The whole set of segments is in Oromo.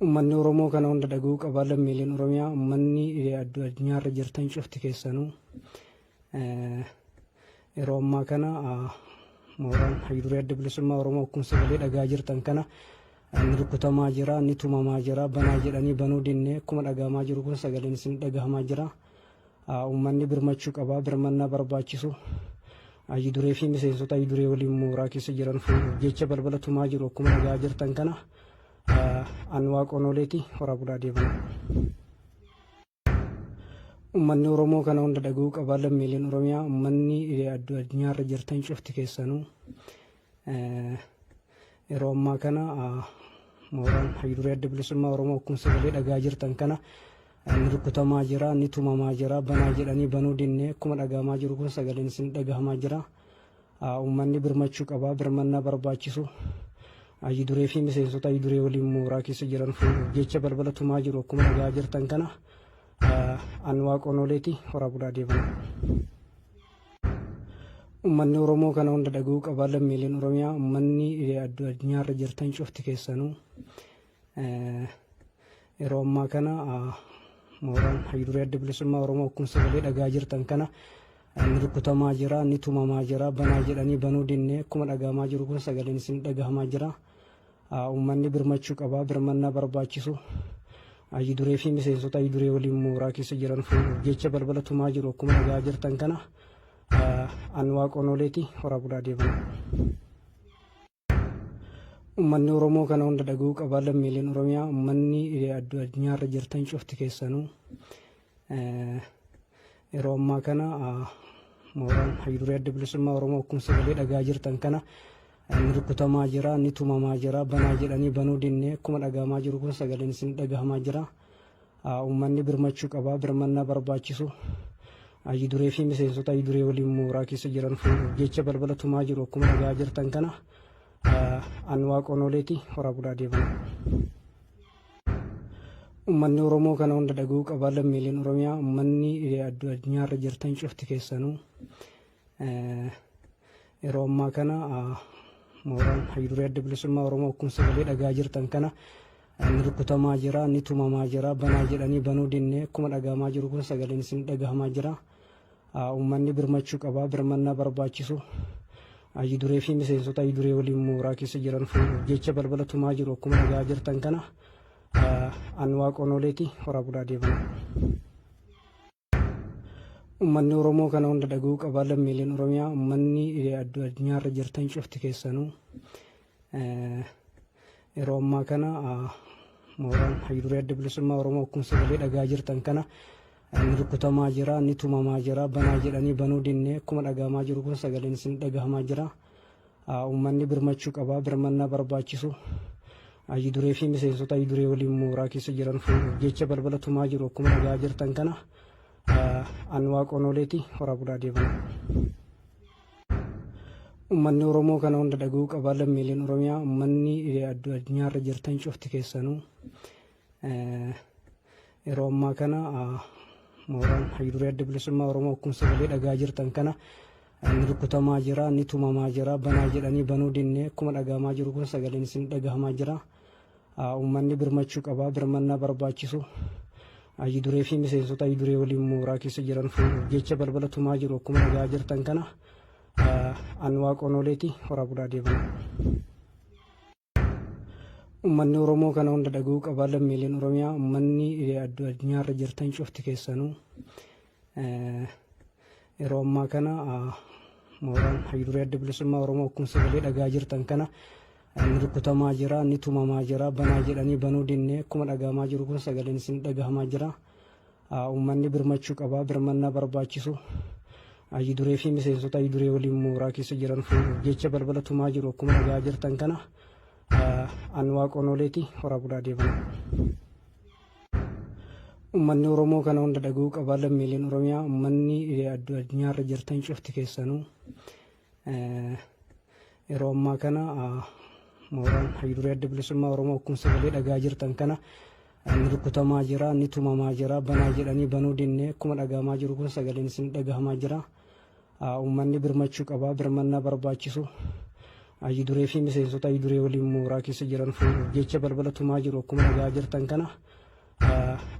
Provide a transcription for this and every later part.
Uummanni Oromoo kana hunda dhaga'uu qaba. Lammiileen Oromiyaa, uummanni addunyaarra jirtan cufti keessanuu, yeroo ammaa kana mooraan hayyuduree Adda Bilisummaa Oromoo akkuma sagalee dhagaa jirtan kana inni rukutamaa jira, inni tumamaa jira. Banaa jedhanii banuu dinnee, akkuma dhagahamaa jiru kun sagaleen isin dhagahamaa jira. Uummanni birmachuu qaba, birmannaa barbaachisu. Hayyuduree fi miseensota hayyuduree waliin mooraa keessa jiran fuudhuuf jecha balbala tumaa jiru akkuma dhagahaa jirtan kana. An Waaqoon Ooleeti, horaa bulaa deebanaa. Uummanni Oromoo kana hunda dhaga'uu qaba. Lammiileen Oromiyaa, uummanni addunyaarra jirtan cufti keessanuu, yeroo ammaa kana mooraan hayyuduree Adda Bilisummaa Oromoo akkuma sagalee dhagaa jirtan kana inni rukutamaa jira, inni tumamaa jira. Banaa jedhanii banuu dinnee, akkuma dhagahamaa jiru kun sagaleen isin dhagahamaa jira. Uummanni birmachuu qaba, birmannaa barbaachisu. Hayyuduree fi miseensota hayyuduree waliin mooraa keessa jiran fuudhuuf jecha balbala tumaa jiru akkuma dhagahaa jirtan kana. An Waaqoon Ooleeti, horaa bulaa deebanaa. Uummanni Oromoo kana hunda dhaga'uu qaba. Lammiileen Oromiyaa, uummanni addunyaarra jirtan cufti keessanuu, yeroo ammaa kana mooraan hayyuduree Adda Bilisummaa Oromoo akkuma sagalee dhagaa jirtan kana inni rukutamaa jira, inni tumamaa jira. Banaa jedhanii banuu dinnee, akkuma dhagahamaa jiru kun sagaleen isin dhagahamaa jira. Uummanni birmachuu qaba, birmannaa barbaachisu. Hayyuduree fi miseensota hayyuduree waliin mooraa keessa jiran fuudhuuf jecha balbala tumaa jiru akkuma dhagahaa jirtan kana. An Waaqoon Ooleeti, horaa bulaa deebanaa. Uummanni Oromoo kana hunda dhaga'uu qaba. Lammiileen Oromiyaa, uummanni addunyaarra jirtan cufti keessanuu, yeroo ammaa kana mooraan hayyuduree Adda Bilisummaa Oromoo akkuma sagalee dhagaa jirtan kana inni rukutamaa jira, inni tumamaa jira. Banaa jedhanii banuu dinnee, akkuma dhagahamaa jiru kun sagaleen isin dhagahamaa jira. Uummanni birmachuu qaba, birmannaa barbaachisu. Hayyuduree fi miseensota hayyuduree waliin mooraa keessa jiran fuudhuuf jecha balbala tumaa jiru akkuma dhagahaa jirtan kana. An Waaqoon Ooleeti, horaa bulaa deebanaa. Uummanni Oromoo kana hunda dhaga'uu qaba. Lammiileen Oromiyaa, uummanni addunyaarra jirtan cufti keessanuu, yeroo ammaa kana mooraan hayyuduree Adda Bilisummaa Oromoo akkuma sagalee dhagaa jirtan kana inni rukutamaa jira, inni tumamaa jira. Banaa jedhanii banuu dinnee, akkuma dhagahamaa jiru kun sagaleen isin dhagahamaa jira. Uummanni birmachuu qaba, birmannaa barbaachisu. Hayyuduree fi miseensota hayyuduree waliin mooraa keessa jiran fuudhuuf jecha balbala tumaa jiru akkuma dhagahaa jirtan kana. An Waaqoon Ooleeti, horaa bulaa deebanaa. Uummanni Oromoo kana hunda dhaga'uu qaba. Lammiileen Oromiyaa, uummanni addunyaarra jirtan cufti keessanuu, yeroo ammaa kana mooraan hayyuduree Adda Bilisummaa Oromoo akkuma sagalee dhagaa jirtan kana inni rukutamaa jira, inni tumamaa jira. Banaa jedhanii banuu dinnee, akkuma dhagahamaa jiru kun sagaleen isin dhagahamaa jira. Uummanni birmachuu qaba, birmannaa barbaachisu. Hayyuduree fi miseensota hayyuduree waliin mooraa keessa jiran fuudhuuf jecha balbala tumaa jiru akkuma dhagahaa jirtan kana. An Waaqoon Ooleeti, horaa bulaa deebanaa. Uummanni Oromoo kana hunda dhaga'uu qaba. Lammiileen Oromiyaa, uummanni addunyaarra jirtan cufti keessanuu, yeroo ammaa kana mooraan hayyuduree Adda Bilisummaa Oromoo akkuma sagalee dhagaa jirtan kana inni rukutamaa jira, inni tumamaa jira. Banaa jedhanii banuu dinnee, akkuma dhagahamaa jiru kun sagaleen isin dhagahamaa jira. Uummanni birmachuu qaba, birmannaa barbaachisu. Hayyuduree fi miseensota hayyuduree waliin mooraa keessa jiran fuudhuuf jecha balbala tumaa jiru akkuma dhagahaa jirtan kana. An Waaqoon Ooleeti, horaa bulaa deebanaa. Uummanni Oromoo kana hunda dhaga'uu qaba. Lammiileen Oromiyaa, uummanni addunyaarra jirtan cufti keessanuu, yeroo ammaa kana mooraan hayyuduree Adda Bilisummaa Oromoo akkuma sagalee dhagaa jirtan kana inni rukutamaa jira, inni tumamaa jira. Banaa jedhanii banuu dinnee, akkuma dhagahamaa jiru kun sagaleen isin dhagahamaa jira. Uummanni birmachuu qaba, birmannaa barbaachisu. Hayyuduree fi miseensota hayyuduree waliin mooraa keessa jiran fuudhuuf jecha balbala tumaa jiru akkuma dhagahaa jirtan kana. An Waaqoon Ooleeti, horaa bulaa deebanaa. Uummanni Oromoo kana hunda dhaga'uu qaba. Lammiileen Oromiyaa, uummanni addunyaarra jirtan cufti keessanuu, yeroo ammaa kana mooraan hayyuduree Adda Bilisummaa Oromoo akkuma sagalee dhagaa jirtan kana inni rukutamaa jira, inni tumamaa jira. Banaa jedhanii banuu dinnee, akkuma dhagahamaa jiru kun sagaleen isin dhagahamaa jira. Uummanni birmachuu qaba, birmannaa barbaachisu. Hayyuduree fi miseensota hayyuduree waliin mooraa keessa jiran fuudhuuf jecha balbala tumaa jiru akkuma dhagaa jirtan kana.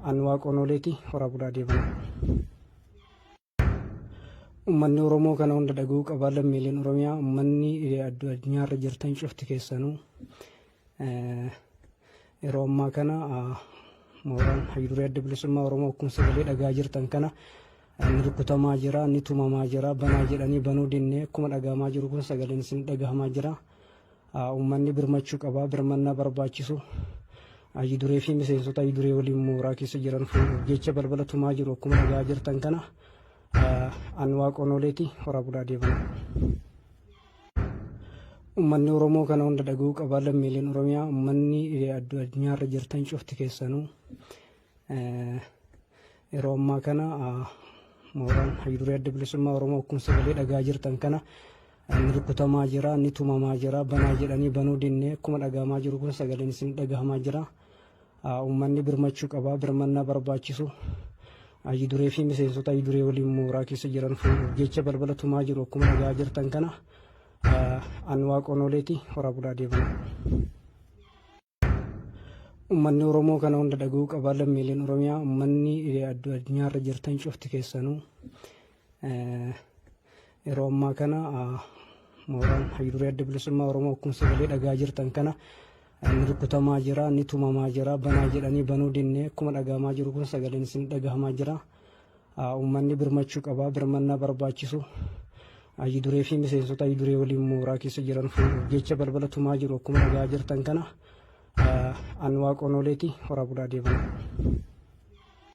An Waaqoon Ooleeti, horaa bulaa deebanaa. Uummanni Oromoo kana hunda dhaga'uu qaba. Lammiileen Oromiyaa, uummanni addunyaarra jirtan cufti keessanuu, yeroo ammaa kana mooraan hayyuduree Adda Bilisummaa Oromoo akkuma sagalee dhagaa jirtan kana ni rukutamaa jira, ni tumamaa jira. Banaa jedhanii banuu dinnee, akkuma dhagahamaa jiru kun sagaleen isin dhagahamaa jira. Uummanni birmachuu qaba, birmannaa barbaachisu. Hayyuduree fi miseensota hayyuduree waliin mooraa keessa jiran fuudhuuf jecha balbala tumaa jiru akkuma dhagaa jirtan kana. An Waaqoon Ooleeti, horaa bulaa deebanaa. Uummanni Oromoo kana hunda dhaga'uu qaba. Lammiileen Oromiyaa, uummanni addunyaarra jirtan cufti keessanuu, yeroo ammaa kana mooraan hayyuduree Adda Bilisummaa Oromoo akkuma sagalee dhagaa jirtan kana ni rukutamaa jira, ni tumamaa jira. Banaa jedhanii banuu dinnee, akkuma dhagahamaa jiru kun sagaleen isin dhagahamaa jira. Uummanni birmachuu qaba, birmannaa barbaachisu. Hayyuduree fi miseensota hayyuduree waliin mooraa keessa jiran fuudhuuf jecha balbala tumaa jiru akkuma dhagaa jirtan kana. An Waaqoon Ooleeti, horaa bulaa deebanaa. Uummanni Oromoo kana hunda dhaga'uu qaba. Lammiileen Oromiyaa, uummanni addunyaarra jirtan cufti keessanuu, yeroo ammaa kana mooraan hayyuduree Adda Bilisummaa Oromoo akkuma sagalee dhagaa jirtan kana ni rukutamaa jira, ni tumamaa jira. Banaa jedhanii banuu dinnee, akkuma dhagahamaa jiru kun sagaleen isin dhagahamaa jira. Uummanni birmachuu qaba, birmannaa barbaachisu. Hayyuduree fi miseensota hayyuduree waliin mooraa keessa jiran fuudhuuf jecha balbala tumaa jiru akkuma dhagaa jirtan kana. An Waaqoon Ooleeti, horaa bulaa deebanaa.